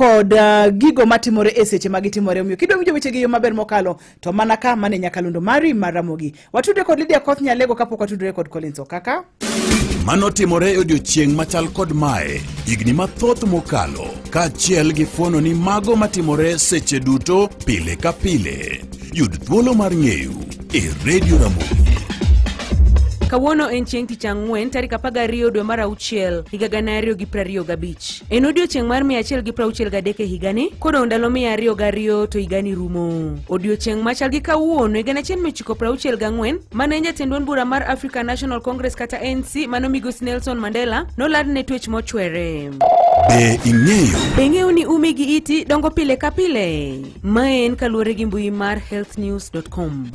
Kod gigo matimore e seche ma gitimore. Omiyo kidwa winjo wechegi e yo maber mokalo to mana ka mane nyakalondo mari mar Ramogi. Watudre kod Lydia Koth Nyalego kapok watudre kod Collins Okaka. Mano timore e odiochieng' machal kod mae higni mathoth mokalo kaachiel gi fuono ni mago matimore seche duto pile ka pile. Yud thuolo mar ng'eyo e Radio Ramogi. Kawuono en chieng' tich ang'wen tarik 12 dwe mar auchiel higa 2025. En odiochieng' mar 163 e higani, kodong' ndalo 202 to higani rumo. Odiochieng' machal gi kawuono higa 1964 mane en jatend duond bura mar African National Congress kata ANC mano migosi Nelson Mandela nolandne twech mochwere. Be ing'eyo? Be ing'eyo ni umi gi iti dongo pile ka pile? Mae en kaluwore gi mbui mar healthnews.com.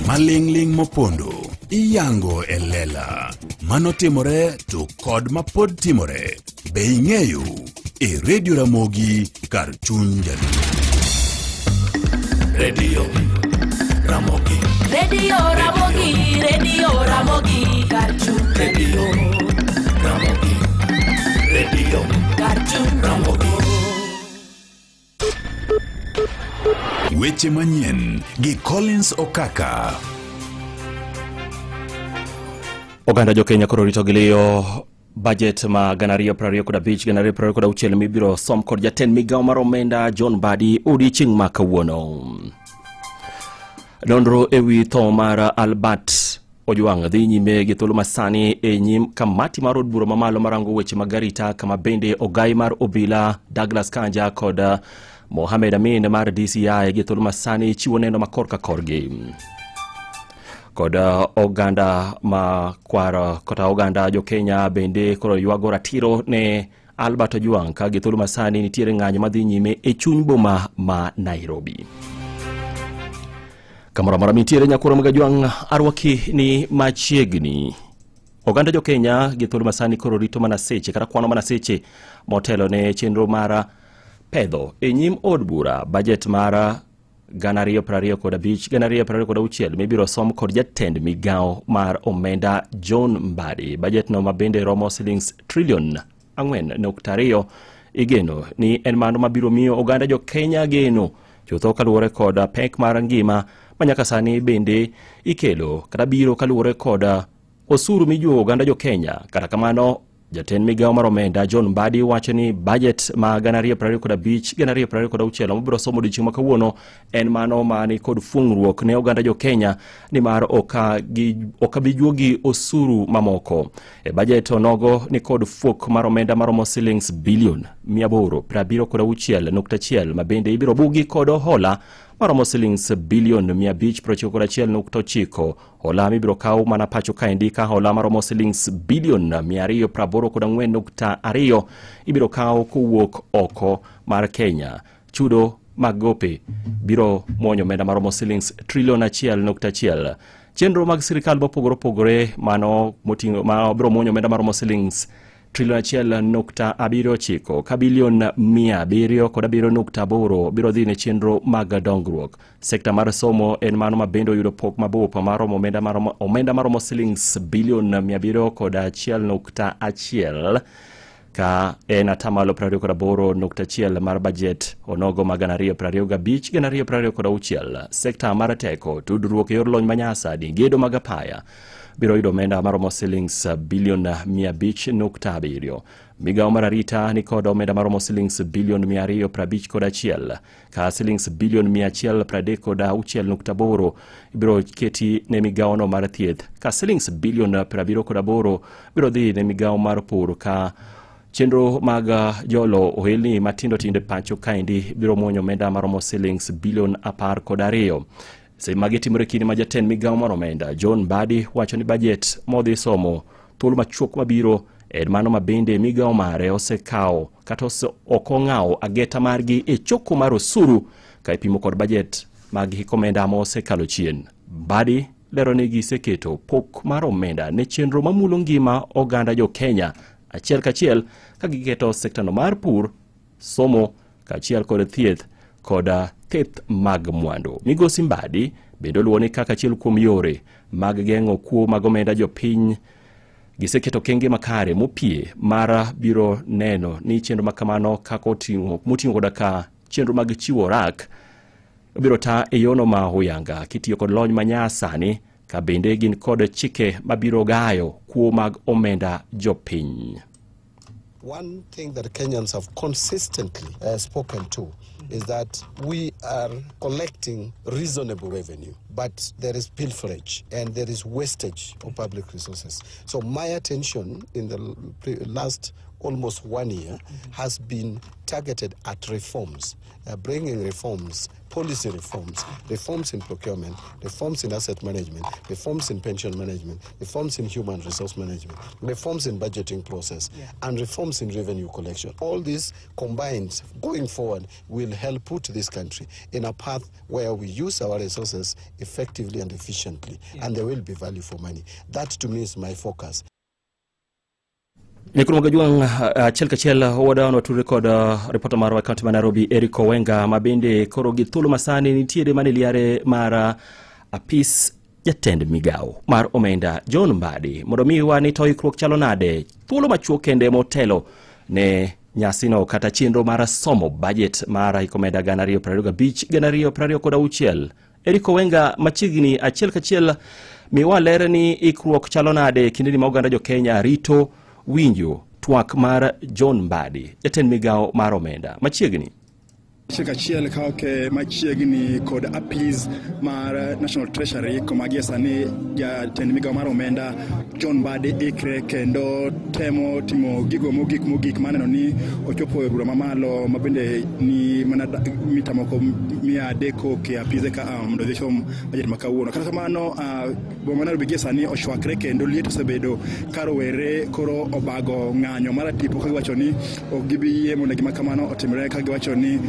Maling'ling' mopondo iyango e lela. Mano timore to kod mapod timore. Be ing'eyo? E Radio Ramogi kar chuny Jaluo. Radio Ramogi. Radio Ramogi, Radio Ramogi, kar chuny Radio Ramogi. Radio kar chuny Ramogi. Weche manyien gi Collins Okaka. Oganda jo-Kenya koro rito gi liyo budget ma 2025 2026 mibiro som kod jatend migawo mar omenda John Mbadi odiechieng' ma kawuono. Nonro ewi tho mar Albert Ojwang' dhi nyime gi thuolo masani e nyim kamati mar od bura mamalo marango weche mag arita kama bende ogai mar obila Douglas Kanja kod Mohamed Amin mar DCI gi thuolo masani chiwo neno ma korka korgi. Kod oganda ma kwar kata oganda jo Kenya bende koro ywago ratiro ne Albert Ojwang' ka gi thuolo masani nitiere ng'anyo madhi nyime e chuny boma ma Nairobi. Kamoro amora mintiere nyakwaro mag Ojwang' arwaki ni machiegni. Oganda jo Kenya gi thuolo masani koro rito mana seche kata kwano mana seche motelo ne chenro mar pedho e nyim od bura budget mar 2025 2026 mibiro som kod jatend migawo mar omenda John Mbadi. Budget no mabende romo silings trilion 4.2 igeno ni en mano mabiro miyo oganda jo Kenya geno chutho kaluwore kod pek mar ngima manyaka sani bende ikelo kata biro kaluwore kod osuru mijuogo oganda jo Kenya. Kata kamano jatend migawo mar omenda John Mbadi wacho ni budget ma 2025 2026 mabiro somo odiechieng' ma kawuono en mano mani kod fung'ruok ne oganda jo Kenya nimar ok abi juogi osuru mamoko. E budget onogo ni kod fuok mar omenda maromo silings bilion 876.1 ma bende ibiro bugi kod hola maromo silings bilion 591.9. Hola mibiro kaw mana pacho kaendi ka hola maromo silings bilion 284.2 ibiro kaw kowuok oko mar Kenya. Chudo mag gope biro mwonyo omenda maromo silings trilion 1.1. Chenro mag sirikal mopogore opogore mano moting'o ma biro mwonyo omenda maromo silings trilion 1.79 ka bilion 707.8 biro dhi ne chenro mag dongruok. Sekta mar somo en mano ma bende oyudo pok mabup maromo omenda maromo silings bilion 701.1 ka en atamalo 28.1 mar budget onogo mag 2025 2026. Sekta mar teko, tudruok e yor lony manyasani, gedo mag apaya biro yudo omenda maromo silings bilion 500.7. Migawo mar arita ni kod omenda maromo silings bilion 251 ka silings bilion 136.8 ibiro keti ne migawono mar thieth ka silings bilion 78 biro dhi ne migawo mar pur ka chenro mag jolo ohelni matindo tindo e pacho kaendi biro mwonyo omenda maromo silings bilion 12. Seche magi timore kinde ma jatend migawo mar omenda John Mbadi wacho ni budget modhi somo thuolo machuok mabiro en mano ma bende migawo mare osekawo kata ok ong'awo ageta margi e choko mar osuru ka ipimo kod budget mag hik omenda ma osekalo chien. Mbadi lero ni giseketo pok mar omenda ne chenro mamulo ngima oganda jo Kenya achiel kachiel ka giketo sektano mar pur, somo kaachiel kod thieth kod theth mag mwandu. Migosi Mbadi bende oluwo ni kaka achiel kuom yore mag geng'o kuo mag omenda jopiny Giseketo okenge makare mopie mar biro neno ni chenro makamano kaka moting'o koda ka chenro mag chiwo rak biro ta e yono ma huyanga kitiyo kod lony manyasani ka bende gin kod chike mabiro gayo kuo mag omenda jopiny. One thing that Kenyans have consistently spoken to is that we are collecting reasonable revenue, but there is pilferage and there is wastage of public resources. So my attention in the last almost 1 year has been targeted at reforms, bringing reforms, policy reforms, reforms in procurement, reforms in asset management, reforms in pension management, reforms in human resource management, reforms in budgeting process, and reforms in revenue collection. All these combined, going forward, will help put this country in a path where we use our resources effectively and efficiently, and there will be value for money. That, to me, is my focus. Nyakuru Magajwang' achiel kachiel wadwa watudre kod ripota marwa e kaunti ma Nairobi Eric Owenga ma bende koro gi thuolo masani nitiere mana e liare mar apis jatend migawo mar omenda John Mbadi mondo mi wa ni to ikruok chalo nade thuolo machuok kende motelo ne nyasino kata chenro mar somo budget mar hik omenda 2025 2026. Eric Owenga machiegni achiel kachiel miwa ler ni ikruok chalo nade kindeni ma oganda jo Kenya rito winjo twak mar John Mbadi jatend migawo mar omenda machiegni. Achiel kachiel ka ok machiegni kod apis mar National Treasury kuma gie sani jatend migawo mar omenda John Mbadi ikre kendo temo timo gigo mogik maneno ni ochopo e bura mamalo mabende ni mana mita moko 300 ke apise ka mondo odhi som budget ma kawuono. Kata kamano boma ma Nairobi gie sani ochwakre kendo liet osebedo ka rowere koro obago ng'anyo mar tipo ka giwacho ni ok gibi yie mondo gima kamano otimre, ka giwacho ni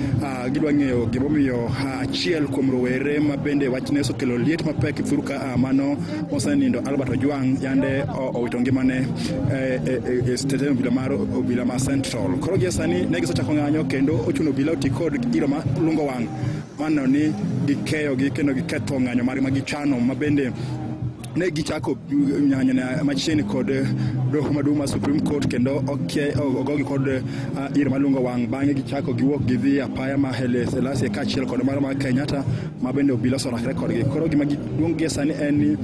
gidwa ng'eyo gimomiyo achiel kuom rowere ma bende wachne osekelo liet mapek e thur ka mano mosenindo Albert Ojwang yande owito ngimane e stesen obila mar obila ma Central. Koro gie sani ne gisechako ng'anyo kendo ochuno obila oti kod giro ma lungo wang' maneno ni gikeyogi kendo giketho ng'anyo margi ma gichano ma bende ne gichako ng'anyo machiegni kod doho maduong' mar Supreme Court kendo ogogi kod iro malungo wang'. Bang'e gichako giwuok gidhi apaya ma Haile Selassie kaachiel kod maro mar Kenyatta ma bende obila oserakre kodgi. Koro gima duong' gie sani en ni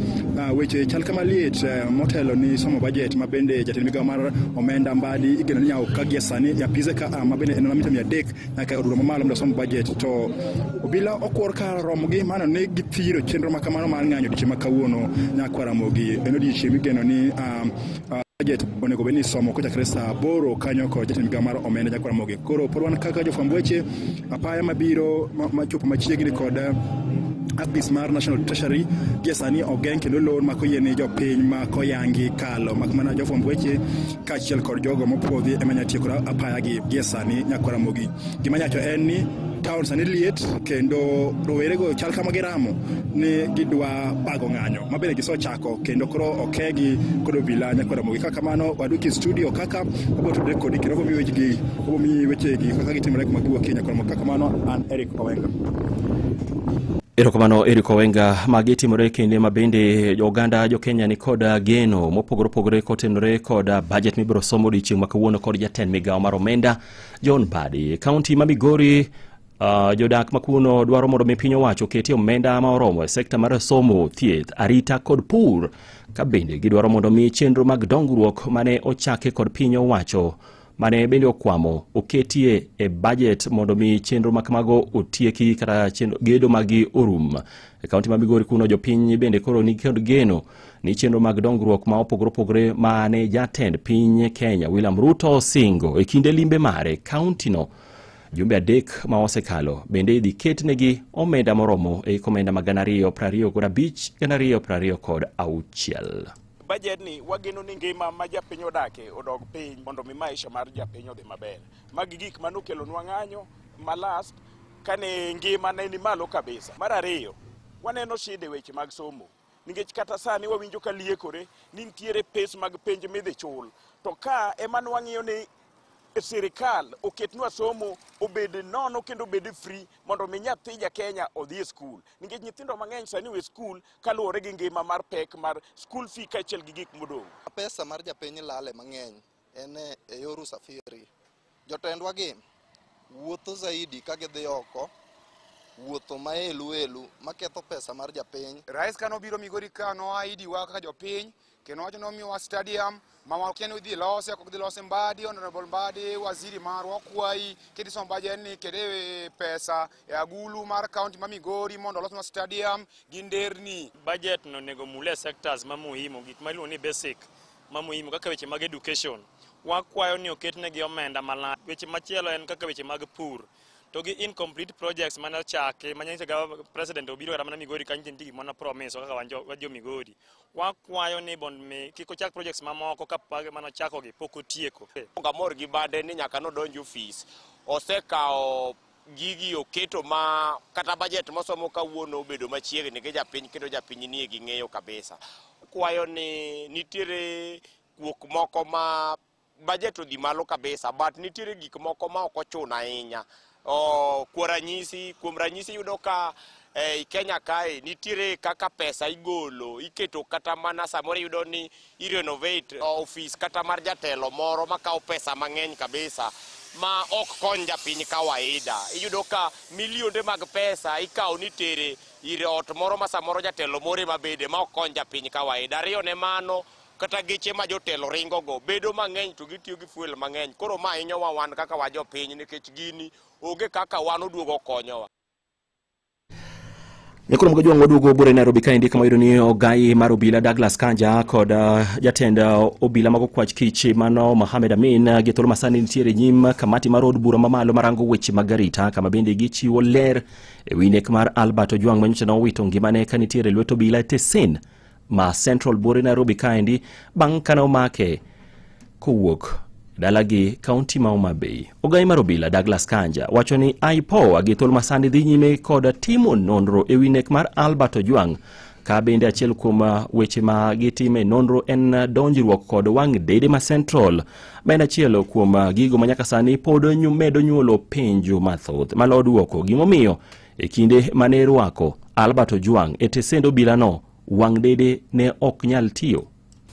weche chal kama liet motelo ni somo budget ma bende jatend migawo mar omenda Mbadi igeno ni nyawo ka gie sani e apise ka ma bende en mita 300 nyaka e od bura mamalo mondo osom budget. To obila okwor kar romgi mano ni githiro chenro ma kamano mar ng'anyo odiechieng' ma kawuono nyaka Ramogi. En odiechieng' migeno ni budget onego bed ni somo kochakre saa 8 kanyo kod jatend migawo mar omenda nyaka Ramogi. Koro pod wan kaka jofwamb weche apaya mabiro machopo machiegni kod apis mar National Treasury gie sani ogeng' kendo lor mak oyie jopiny ma koyangi kalo mak mana jofwamb weche kaachiel kod jogo mopuodhi ema nyalo tiyo kod apaya gi gie sani nyaka Ramogi. Gima nyacho en ni town sani liet kendo rowerego chal kama giramo ni gidwa bago ng'anyo ma bende gisechako kendo koro okegi kod obila nyaka Ramogi. Kaka kamano waduoki studio kaka wabiro tudre kodi kendo wabiro miyi wechegi kaka gitimore kuma giwuokie nyaka Ramogi. Kaka kamano an Eric Owenga. Erokamano Eric Owenga. Magi timore kinde ma bende oganda jo Kenya ni kod geno mopogore opogore kotenore kod budget mibiro somo odiechieng' ma kawuono kod jatend migawo mar omenda John Mbadi. Kaunti ma Migori jodak ma kuno dwaro mondo mi piny owacho oketie omenda ma oromo e sekta mar somo, thieth, arita kod pur, ka bende gidwaro mondo mi chenro mag dongruok mane ochake kod piny owacho mane bende okwamo oketie e budget mondo mi chenro makamago otieki kata chenro gedo magi orum. E kaunti ma Migori kuno jopiny bende koro nigi kod geno ni chenro mag dongruok ma opogore opogore mane jatend piny Kenya William Ruto osingo e kinde limbe mare kaunti no jumbe 3 ma osekalo bende idhi ketnegi omenda moromo e hik omenda ma 2025 2026. Budget ni wageno ni ngima ma japiny odake odog piny mondo mi maisha mar japiny odhi maber. Magi gik manokelonwa ng'anyo ma last kane ngima ne ni malo kabisa. Mar ariyo, waneno shida e weche mag somo nikech kata sani wawinjo ka liekore ni nitiere pes mag penj midhi chul, to ka ema nwang'iyo ni sirikal oketnwa somo obed nono kendo obed free mondo mi nyathi ja Kenya odhi e skul, nikech nyithindo mang'eny sani we skul kaluwore gi ngima mar pek mar school fee kaachiel gi gik modong'. Pesa mar japiny lale mang'eny en e yor usafiri. Jotendwa gi wuotho zaidi ka gidhi oko, wuotho ma elu elu maketho pesa mar japiny. Rais kano biro Migori ka noaidi wa kaka jopiny kendo wacho nomiyowa stadium ma wakia ni idhi lose ok idhi lose. Mbadi, Honorable Mbadi, waziri marwa, wakwayi kediso budget ni kede pesa e agulu mar county ma Migori mondo olosnwa stadium gi nderni. Budget no onego mule sectors ma muhimu, gik ma iluongo ni basic ma muhimu kaka weche mag education. Wakwayo ni oketnegi omenda malach. Weche machielo en kaka weche mag pur. To gi incomplete projects mane ochaki manyiso ga president obiro kata mana Migori kanyo nitie gik mane promise kaka wan jo Migori. Wakwayo ni mondo mi kik ochak projects mamoko ka mane ochakogi pok otieko. Amor gi bade ni nyaka nodonj ofis. Osekawo gigi oketo ma kata budget mosomo kawuono obedo machiegni gi japiny kendo japiny nie gi ng'eyo kabisa. Kwayo ni nitiere kuok moko ma budget odhi malo kabisa, but nitiere gik moko ma ok ochuno ahinya. Kuom ranyisi yudo ka e Kenya kae nitiere kaka pesa igolo iketo kata mana samoro iyudo ni i-renovate office kata mar jatelo moro makawo pesa mang'eny kabisa ma ok kony japiny kawaida. Iyudo ka milionde mag pesa ikawo ni tere ir ot moro ma samoro jatelo moro ema bede ma ok kony japiny kawaida. Ariyo ne mano, kata geche ma jotelo ringo go bedo mang'eny to gitiyo gi fuel mang'eny. Koro ma hinyowa wan kaka wa jopiny nikech gini onge kaka wan oduogo konyowa. Nyakoro Mgajwang' waduogo bure Nairobi kaendi kama wayudo ni ogai mar obila Douglas Kanja kod jatend obila mag okwach kich mano Mohamed Amin gi thuolo masani nitiere nyim kamati mar od bura mamalo marango weche mag arita, kama bende gichiwo ler e wi nek mar Albert Ojwang' manyocha nowito ngimane ka nitiere lwet obila e tesen ma Central bure Nairobi kaendi bang' kane omake kowuok dalagi kaunti ma Homa Bay. Ogai mar obila Douglas Kanja wacho ni IPOA gi thuolo masani dhi nyime kod timo nonro e wi nek mar Albert Ojwang', ka bende achiel kuom weche ma gitime nonro en donjruok kod wang' dede ma Central, ma en achiel kuom gigo ma nyaka sani pod medo nyuolo penjo mathoth malo duoko gimomiyo e kinde mane rwako Albert Ojwang' e tesend obilano wang' dede ne ok nyal tiyo.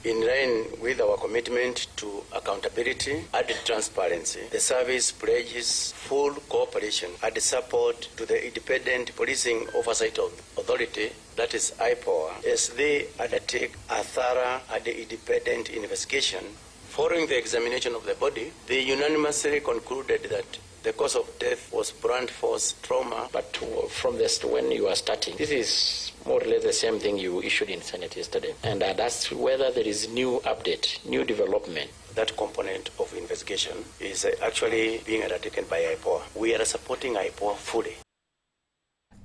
In line with our commitment to accountability and transparency, the service pledges full cooperation and support to the Independent Policing Oversight Authority, that is IPOA, as they undertake a thorough and independent investigation. Following the examination of the body, they unanimously concluded that the cause of death was blunt force trauma. But from this, when you are starting, this is more or less the same thing you issued in Senate yesterday. And that's whether there is new update, new development. That component of investigation is actually being undertaken by IPOA. We are supporting IPOA fully.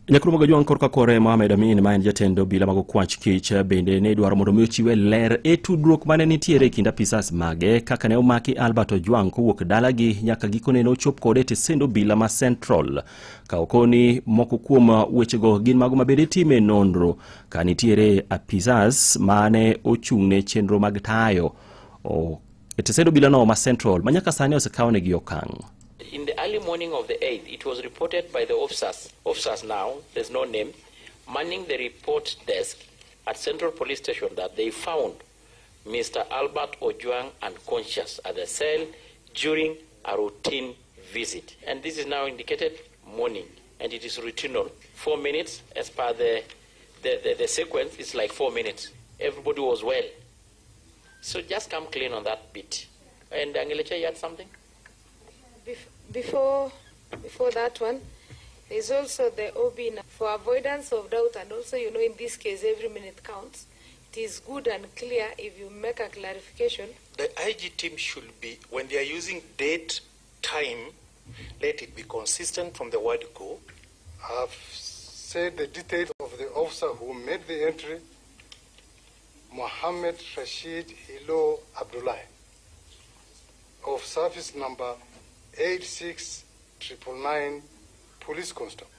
Nyakuru Mgajwang' korka kore Mohamed Amin ma en jatend obila mag okwach kich bende ne dwaro mondo mi ochiwe ler e tudruok mane nitiere e kind apisas mage kaka ne omaki Albert Ojwang' kowuok dalagi nyaka gikone nochop kode e tesend obila ma Central. Ka okoni moko kuom wechego gin mago mabende itime nonro ka nitiere apisas mane ochung'ne chenro mag tayo e tesend obila no ma Central ma nyaka sani osekawnegi okang'. In the early morning of the 8th, it was reported by the officers now, there's no name, manning the report desk at Central Police Station that they found Mr. Albert Ojwang unconscious at the cell during a routine visit. And this is now indicated morning, and it is routinal. 4 minutes, as per the sequence, it's like 4 minutes. Everybody was well. So just come clean on that bit. And Angelica, you had something? Before that one, there's also the OB for avoidance of doubt, and also, you know, in this case, every minute counts. It is good and clear if you make a clarification. The IG team should be, when they are using date, time, let it be consistent from the word go. I've said the details of the officer who made the entry, Mohammed Rashid Hilo Abdullah, of service number 86999, police constable.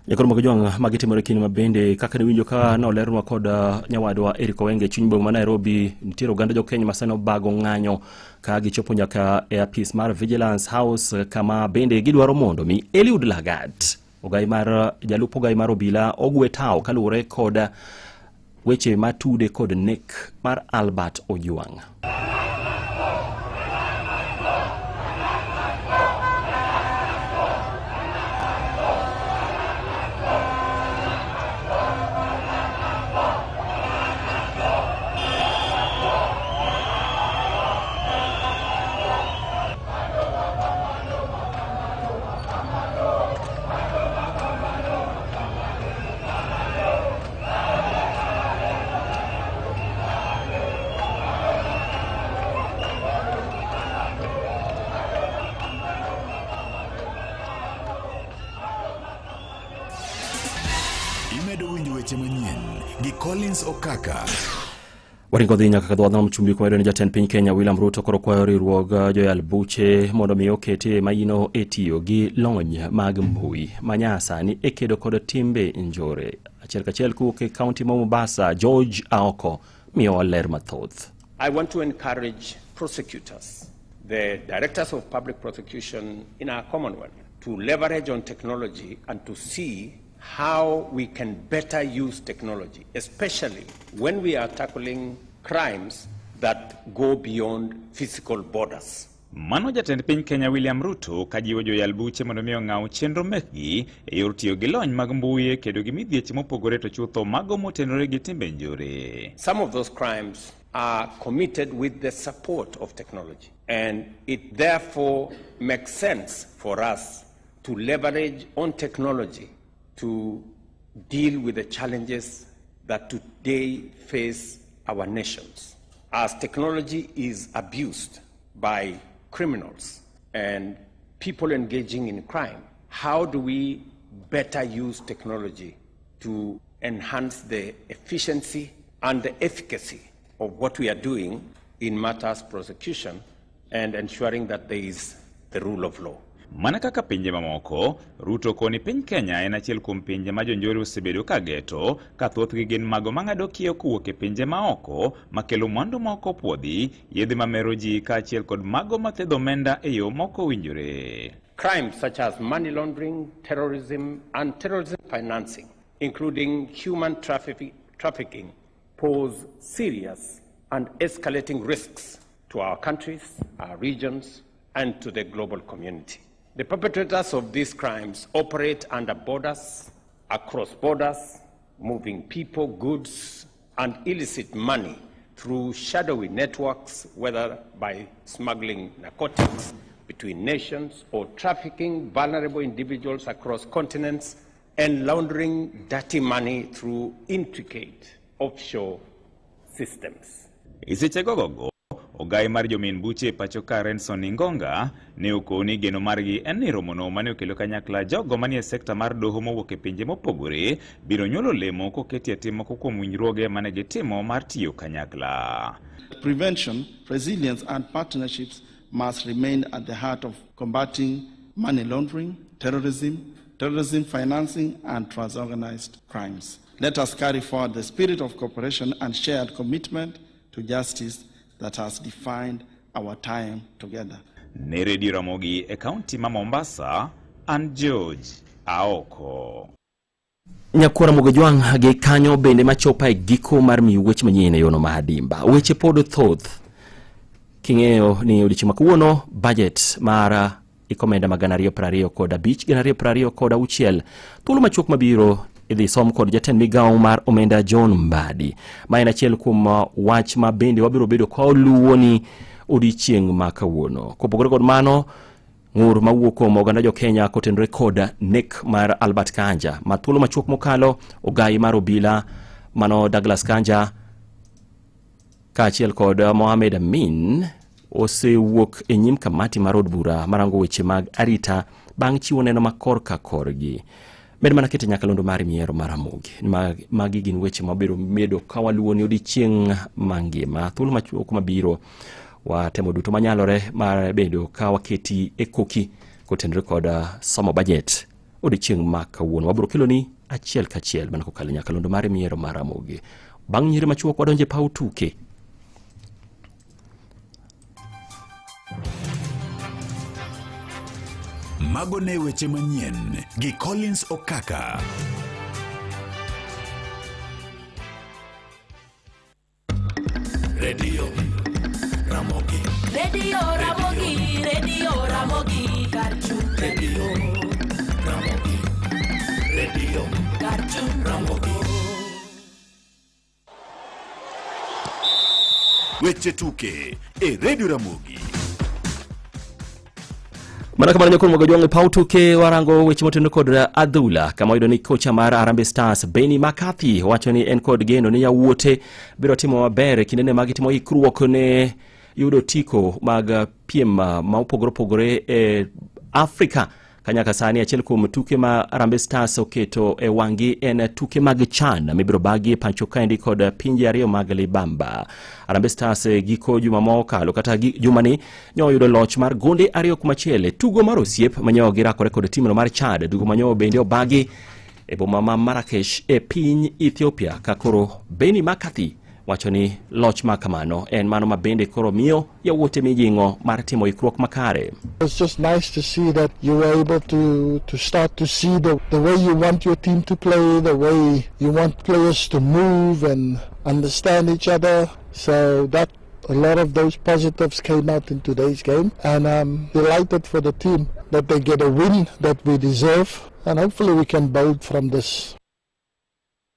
Nyakoro mag Ojwang' magi timore kinde ma bende kaka niwinjo ka nolernwa kod nyawadwa Eric Owenge e chuny boma ma Nairobi nitiere oganda jokenya ma sani obago ng'anyo ka gichopo nyaka e apis mar Vigilance House kama bende gidwaro mondo mi Eliud Lagat ogai mar jalup ogai mar obila ogwe tao kaluwore kod weche matude kod nek mar Albert Ojwang'. Imedo winjo weche manyien gi Collins Okaka. Waringo dhi nyaka kadho nam chumbi kuma ni jatend piny Kenya William Ruto koro kwayo riwruog joyal buche mondo mi okete maino e tiyo gi lony mag mbui manyasani e kedo kod timbe njore. Achiel kachiel kowuok e kaunti ma Mombasa, George Aoko miyowa ler mathoth. I want to encourage prosecutors, the directors of public prosecution in our Commonwealth, to leverage on technology and to see how we can better use technology, especially when we are tackling crimes that go beyond physical borders. Mano jatend piny Kenya William Ruto kajiwo joyal buche mondo mi ong'aw chenro mekgi e yor tiyo gi lony mag mbui e kedo gi midhieche mopogore to chutho mago motenore gi timbe njore. Some of those crimes are committed with the support of technology, and it therefore makes sense for us to leverage on technology to deal with the challenges that today face our nations. As technology is abused by criminals and people engaging in crime, how do we better use technology to enhance the efficiency and the efficacy of what we are doing in matters prosecution and ensuring that there is the rule of law? Mana kaka pinje mamoko, Ruto koni piny Kenya en achiel kuom pinje ma jonjore osebedo ka geto, ka thothgi gin mago mang'ado kiewo kowuok e pinje maoko, makelo mwandu ma ok opuodhi, yedhe mamero ji kaachiel kod mago mathedho omenda e yo mok owinjore. Crimes such as money laundering, terrorism, and terrorism financing, including human trafficking, pose serious and escalating risks to our countries, our regions, and to the global community. The perpetrators of these crimes operate under borders, across borders, moving people, goods, and illicit money through shadowy networks, whether by smuggling narcotics between nations or trafficking vulnerable individuals across continents and laundering dirty money through intricate offshore systems. Isechegogogo, ogai mar jomin buche e pacho ka Renson Ingonga ne okoni geno margi en ni romono mane okelo kanyakla jogo manie sekta mar doho mowuok e pinje mopogore biro nyuolo lemo koketi e tim moko kuom winjruoge mane gitimo mar tiyo kanyakla. Prevention, resilience and partnerships must remain at the heart of combating money laundering, terrorism, terrorism financing and transorganized crimes. Let us carry forward the spirit of cooperation and shared commitment to justice that has defined our time together. Ne Radio Ramogi e kaunti ma Mombasa, an George Aoko. Nyakwara Mogajwang' gi kanyo bende machopa e giko mar miyo weche manyien e yono ma Adimba. Weche pod thoth. King'eyo ni odiechieng' ma kawuono budget mar ikomenda ma 2025 2026 thuolo machuok mabiro idhi som kod jatend migawo mar omenda John Mbadi. Ma en achiel kuom wach ma bende wabiro bedo ka oluwo ni odiechieng' ma kawuono. Kopogore kod mano, ng'ur mawuok kuom oganda jo Kenya kotenore kod nek mar Albert Kanja ma thuolo machuok mokalo ogai mar obila mano Douglas Kanja kaachiel kod Mohamed Amin osewuok e nyim kamati mar od bura marango weche mag arita bang' chiwo neno ma korka korgi. Med mana kete nyakalondo mar miero mar Ramogi. Magi gin weche mabiro medo ka waluwo ni odiechieng' mangima. Thuolo machuok mabiro watemo duto manyalore mar bedo ka waketi e koki kotenore kod somo budget odiechieng' ma kawuono. Wabiro keloni achiel kachiel mana kokalo nyakalondo mar miero mar Ramogi. Bang' nyiri machuok wadonje paw tuke. Mago ne weche manyien gi Collins Okaka. Radio Ramogi. Radio Ramogi, Radio Ramogi, Karchu. Radio Ramogi. Radio Karchu Ramogi. Weche tuke e Radio Ramogi. Mana kamano nyakon mogo e paw tuke warango weche motenore kod adhula kama wayudo ni kocha mar Harambee Stars Benni McCarthy wacho ni en kod geno ni yawuote biro timo maber e kindene ma gitimo ikruok ne yudo otiko mag piem ma opogore opogore e Afrika. Kanyaka sani achiel kuom tuke ma Harambee Stars oketo e wang'gi en tuke mag CHAN mibiro bagi e pacho kaendi kod pinje ariyo mag Libamba. Harambee Stars giko juma mokalo kata jumani nyo oyudo loch mar gonde 2-1 e tugo mar osiep manyo girakore kod timno mar Chad. Tugo manyo bende obagi e boma ma Marrakesh e piny Ethiopia ka koro Benni McCarthy wacho ni loch ma kamano en mano ma bende koro miyo yawuote mijing'o mar timo ikruok makare. It's just nice to see that you were able to start to see the way you want your team to play, the way you want players to move and understand each other. So that a lot of those positives came out in today's game, and I'm delighted for the team that they get a win that we deserve, and hopefully we can build from this.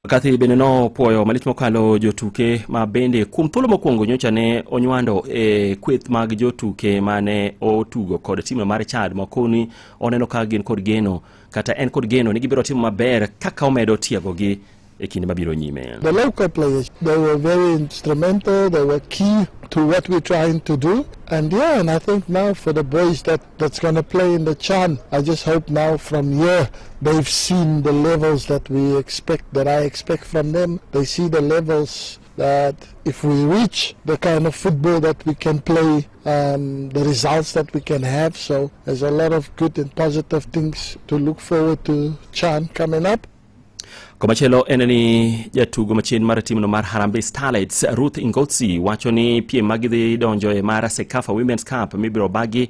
McCarthy bende nopuoyo malich mokalo jotuke ma bende kuom thuolo mokwongo nyocha ne onywando e kweth mag jotuke mane otugo kod timno mar Chad makoni oneno ka gin kod geno kata en kod geno ni gibiro timo maber kaka omedo tiegogi e kinde mabiro nyime. The local players, they were very instrumental, they were key to what we're trying to do. And yeah, and I think now for the boys that's going to play in the CHAN, I just hope now from here they've seen the levels that we expect, that I expect from them. They see the levels that if we reach the kind of football that we can play, the results that we can have. So there's a lot of good and positive things to look forward to CHAN coming up. Komachielo en ni jatugo machien mar timno mar Harambee Starlets Ruth Ingotsi wacho ni piem magidhi donjo e mar CECAFA Women's Cup mibiro bagi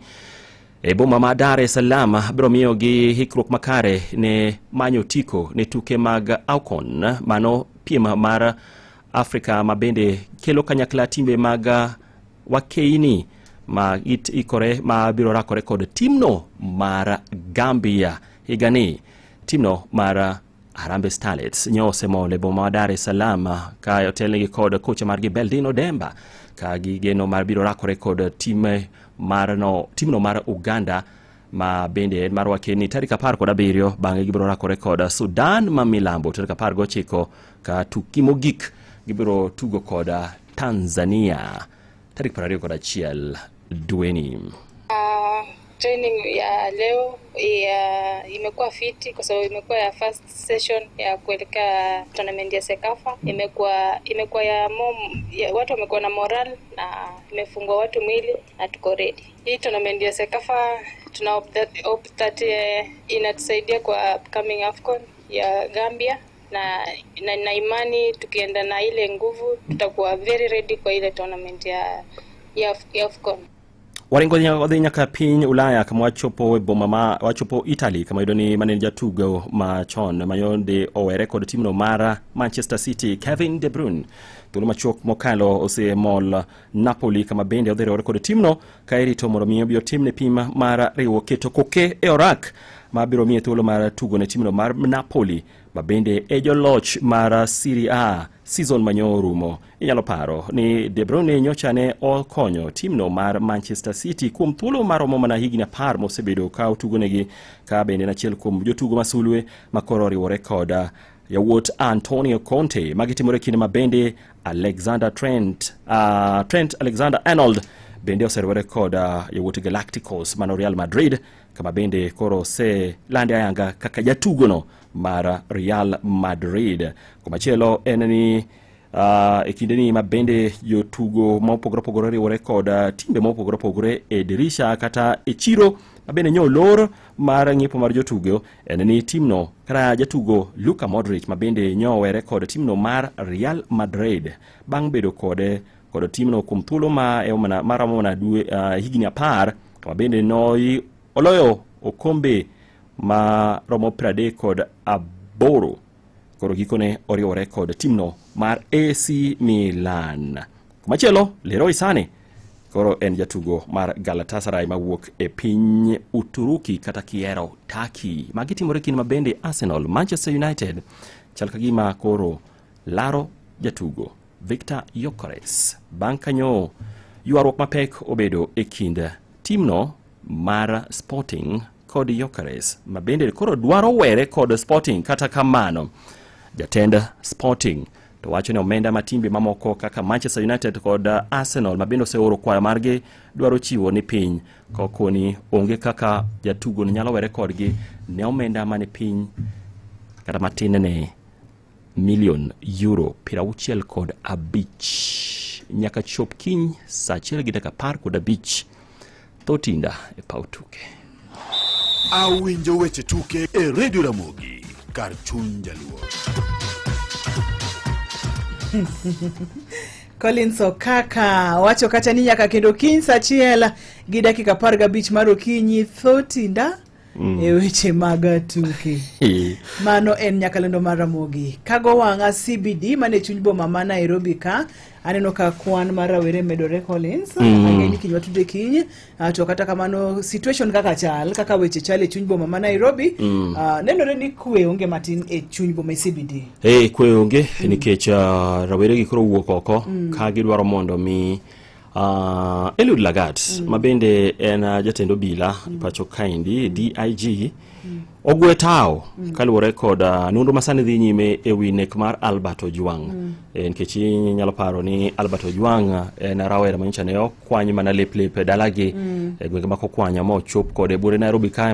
e boma ma Dar es Salaam biro miyo gi hikruok makare ne manyo otiko ne tuke mag AFCON, mano piem mar Afrika ma bende kelo kanyakla timbe mag wakeini ma ikore ma biro rakore kod timno mar Gambia higani. Timno mar Harambee Starlets nyo osemol e boma ma Dar es Salaam ka otelnegi kod kocha margi Beldino Demba ka gigeno mar biro rakore kod timno mar Uganda ma bende en mar wakeni tarik 17, bang'e gibiro rakore kod Sudan ma milambo tarik 19 ka tuki mogik gibiro tugo kod Tanzania tarik 21 dweni. Training ya leo imekuwa fiti kwa sababu imekuwa ya first session ya kuelekea tournament ya CECAFA. Imekuwa ya watu wamekuwa na moral na imefungua watu mwili na tuko ready. Hii tournament ya CECAFA tuna hope that inatusaidia kwa upcoming AFCON ya Gambia, na imani tukienda na ile nguvu tutakuwa very ready kwa ile tournament ya AFCON. Waringo odhi nyaka piny Ulaya kama wachopo e boma ma wachopo Italy kama yudo ni mane jatugo machon mayonde owere kod timno mar Manchester City Kevin De Bruyne. Thuolo machuok mokalo osemol Napoli kama bende odhi riwore kod timno ka irito mondo mi obi otimne pim mar riwo keto koke e orak ma biro miye thuolo mar tugo ne timno mar Napoli ma bende e joloch mar Serie A season manyorumo. Inyalo paro ni De Bruyne nyocha ne okonyo timno mar Manchester City kuom thuolo maromo mana higni 10 mosebedo ka otugonegi, ka bende en achiel kuom jotugo masulwe makoro oriwore kod yawuot Antonio Conte. Magitimore kinde ma bende Trent Alexander-Arnold bende oseriwore kod yawuot Galacticos mano Real Madrid, kama bende koro oselande ayanga kaka jatugono mar Real Madrid. Komachielo en ni e kindeni ma bende jotugo ma opogore opogore riwore kod timbe ma opogore opogore e dirisha kata e chiro mabende nyo olor mar ng'iepo mar jotugo en ni timno kata jatugo Luka Modric mabende nyo owere kod timno mar Real Madrid bang' bedo kode kod timno kuom thuolo ma maromo mana dwe higni 10 kama bende no oloyo okombe ma romo 38. Koro gikone oriwore kod timno mar AC Milan. Kumachielo, Leroy Sane koro en jatugo mar Galatasaray mawuok e piny Uturuki kata kiero Turkey. Magi timore kinde ma bende Arsenal, Manchester United chal ka gima koro laro jatugo Victor Gyökeres. Bang' kanyo ywaruok mapek obedo e kind timno mar Sporting kod Gyökeres ma bende koro dwaro were kod Sporting. Kata kamano jatend Sporting to wacho ni omenda ma timbe mamoko kaka Manchester United kod Arsenal ma bende oseoro kwayo margi dwaro chiwo ni piny kokoni onge kaka jatugo ni nyalo were kodgi ne omenda mane piny kata matin ne milion euro 65. Nyaka chop kiny saa 1:15 Thotinda e paw tuke. Awinjo weche tuke e Radio Ramogi kar chuny jaluo. Collins Okaka wacho kata ni nyaka kendo kiny saa 1:15 mar okinyi Thotinda e weche mag tuke. Mano en nyakalondo mar Ramogi. Kago wang'a CBD mane chuny boma ma Nairobi ka aneno ka kwan mar rawere medore Collins. Ang'e kiny watude kiny to kata kamano situation kaka chal kaka weche chal e chuny boma ma Nairobi nenore ni kwe onge matin e chuny boma CBD. Kwe onge nikech rawere gi koro wuok oko ka gidwaro mondo mi Eliud Lagat ma bende en jatend obila pacho kaendi DIG ogwe tao kaluwore kod nonro masani dhi nyime e wi nek mar Albert Ojwang. Nikech inyalo paro ni Albert Ojwang en rawera manyocha ne okwany mana lep lep e dalagi e gwenge ma Kokwanya ma ochop kode buore Nairobi kae.